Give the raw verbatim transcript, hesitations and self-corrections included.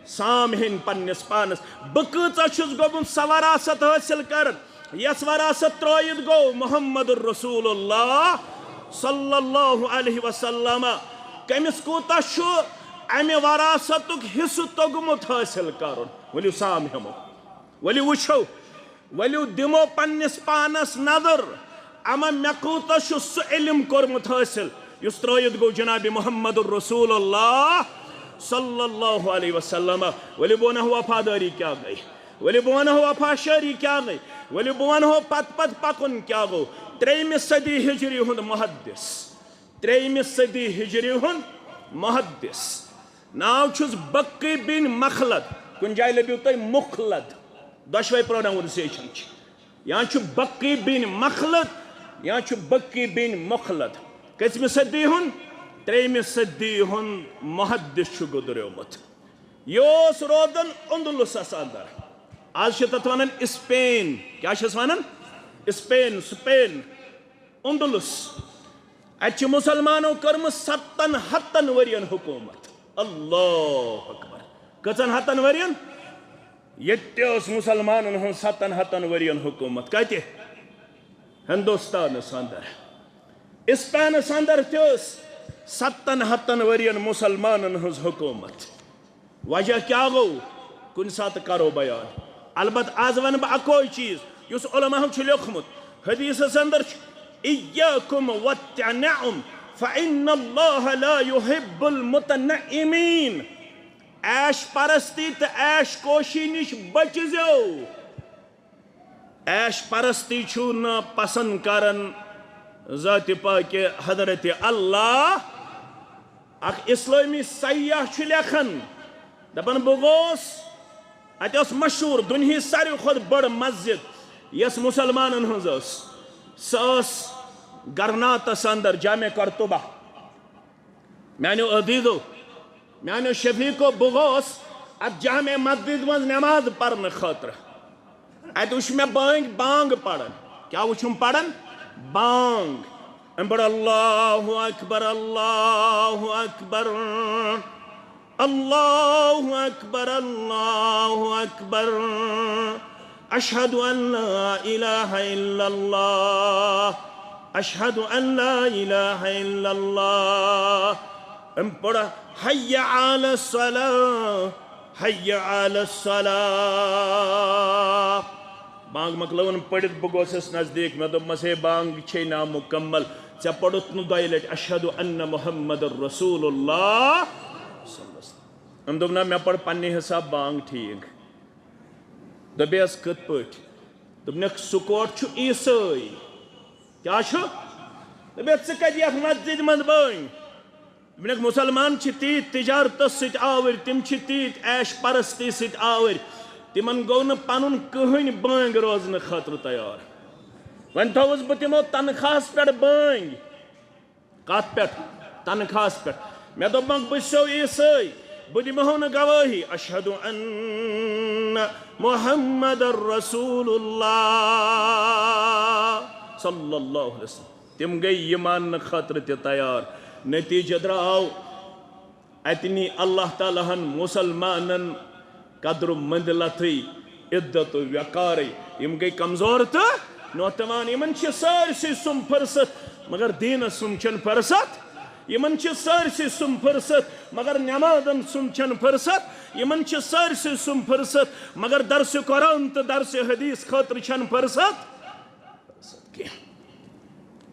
سامعین پننِس پانس، بہٕ کۭژاہ چھُس گوٚمُت سۄ وراثت حٲصِل کران، یۄس وراثت ترٲوِتھ گوٚو محمد رسول اللہ صلی اللہ علیہ وسلم۔ کٔمِس کوٗتاہ چھُ امہِ وراثتُک حصہٕ توٚگمُت حٲصِل کرُن؟ ؤلِو سامعو، ؤلِو وٕچھو، ؤلِو دِمو پننِس پانس نظر، اما مےٚ کوٗتاہ چھُ سُہ علم کوٚرمُت حٲصِل یُس ترٲوِتھ گوٚو جناب محمد رسول اللہ صلی اللہ علیہ وسلم۔ ؤلِو بہٕ ونہو وفادٲری کیٛاہ گٔے، ؤلِو بہٕ ونہو وفا شٲری کیٛاہ گٔے، ؤلِو بہٕ ونہو پتہٕ پتہٕ پکُن کیٛاہ گوٚو۔ ترٛیٚیمہِ صدی ہجری ہُنٛد محدث، ترٛیٚیمہِ صدی ہجری ہُنٛد محدث۔ ناو چھُس بقی بن مخلد، کُنہِ جایہِ لٔبِو تُہۍ مُخلد، دۄشوے پروناؤنسیشن چھِ، یا چھُ بقی بن مخلد یا چھُ بقی بن مخلد۔ کٔژمہِ صدی ہُنٛد؟ ترٛیٚیمہِ صدی ہُنٛد محدث چھُ گُزریومُت۔ یہِ اوس روزان اندلسس اندر، آز چھِ تتھ ونان اسپین۔ کیٛاہ چھِس ونان؟ اسپین، سپین، اندلس۔ اتہِ چھِ مسلمانو کٔرمٕژ ستن ہتن ؤرین حکومت۔ اللہ اکبر! کٔژن ہتن ؤرین؟ ییٚتہِ تہِ ٲس مسلمانن ہٕنٛز ستن ہتن ؤرین حکومت۔ کتہِ؟ ہندوستانس اندر، اسپینس اندر تہِ ٲس ستن ہتن ؤرین مسلمانن ہٕنٛز حکومت۔ وجہ کیٛاہ گوٚو؟ کُنہِ ساتہٕ کرو بیان۔ البتہ از ونہٕ بہٕ اکوے چیٖز یُس علماہو چھُ لیوٚکھمُت۔ حدیثس اندر چھُ، "ایاکم والتنعم فان اللہ لا یحب المتنعمین"۔ عیش پرستی تہٕ عیش کوشی نِش بٔچزیو۔ عیش پرستی چھُو نہٕ پسند کران ذاتِ پاکِ حضرت اللہ۔ اکھ اسلٲمی سیاح چھُ لیکھان، دپان، "بہٕ گوس، اتہِ ٲس مشہوٗر دُنہِچ ساروی کھۄتہٕ بٔڑ مسجد، یۄس مسلمانن ہٕنٛز ٲس، سۄ ٲس گرناطس اندر، جامع قرطبہ۔" میانیو عزیزو، میانیو شفیقو، بہٕ گوس اتھ جامع مسجد منٛز نماز پرنہٕ خٲطرٕ۔ اتہِ وٕچھ مےٚ بٲنگۍ بانگ پران۔ کیٛاہ وٕچھُم پران؟ بانگ۔ أمۍ پٔر، "اللہ اکبر، اللہ اکبر، اللہ اکبر، اللہ اکبر، اشہد ان لا الہ الا اللہ، اشہد ان لا الہ الا اللہ۔" أمۍ پٔر، "حی علی الصلاۃ، حی علی الصلاۃ۔" بانگ مۄکلٲوٕن پٔرِتھ، بہٕ گوسس نزدیٖک، مےٚ دوٚپمس، "ہے، بانگ چھے نامُکمل، ژےٚ پوٚرُتھ نہٕ دۄیہِ لٹہِ اشہد ان محمد رسول اللہ؟" أمۍ دوٚپ، "نہ، مےٚ پٔر پننہِ حساب بانگ ٹھیٖک۔" دوٚپیس، "کِتھ پٲٹھۍ؟" دوٚپنکھ، "سُہ کوٹ چھُ عیسٲے۔" کیٛاہ چھُ؟ دوٚپیس، "ژٕ کتہِ یتھ مسجدِ منٛز بٲنگ؟" دوٚپنکھ، "مسلمان چھِ تیٖتۍ تجارتس سۭتۍ آوٕرۍ، تِم چھِ تیٖتۍ عیش پرستی سۭتۍ آوٕرۍ، تِمن گوٚو نہٕ پنُن کٕہٕنۍ بٲنگ روزنہٕ خٲطرٕ تیار۔ وۄنۍ تھووُس بہٕ تِمو تنخواہس پٮ۪ٹھ بٲنگ۔" کتھ پٮ۪ٹھ؟ تنخواہس پٮ۪ٹھ۔ مےٚ دوٚپمکھ، "بہٕ چھُسو عیسٲے، بہٕ دِمہو نہٕ گوٲہی، اشہد ان محمد رسول اللہ صلی اللہ علیہ وسلم۔" تِم گٔے یہِ ماننہٕ خٲطرٕ تہِ تیار۔ نتیجہ درٛاو، اتہِ نی اللہ تعالیٰ ہن مسلمانن قدر و منزلتٕے، عزت و وقارٕے۔ یِم گٔے کمزور تہٕ نوتوان۔ یِمن چھِ سٲرسٕے سُم فرصت، مگر دیٖنس سُم چھَنہٕ فرصت۔ یِمن چھِ سٲرسٕے سُم فرصت، مگر نمازن سُم چھَنہٕ فرصت۔ یِمن چھِ سٲرسٕے سُم فرصت، مگر درسِ قرآن تہٕ درسِ حدیث خٲطرٕ چھَنہٕ فرصت۔ فرصت کینٛہہ۔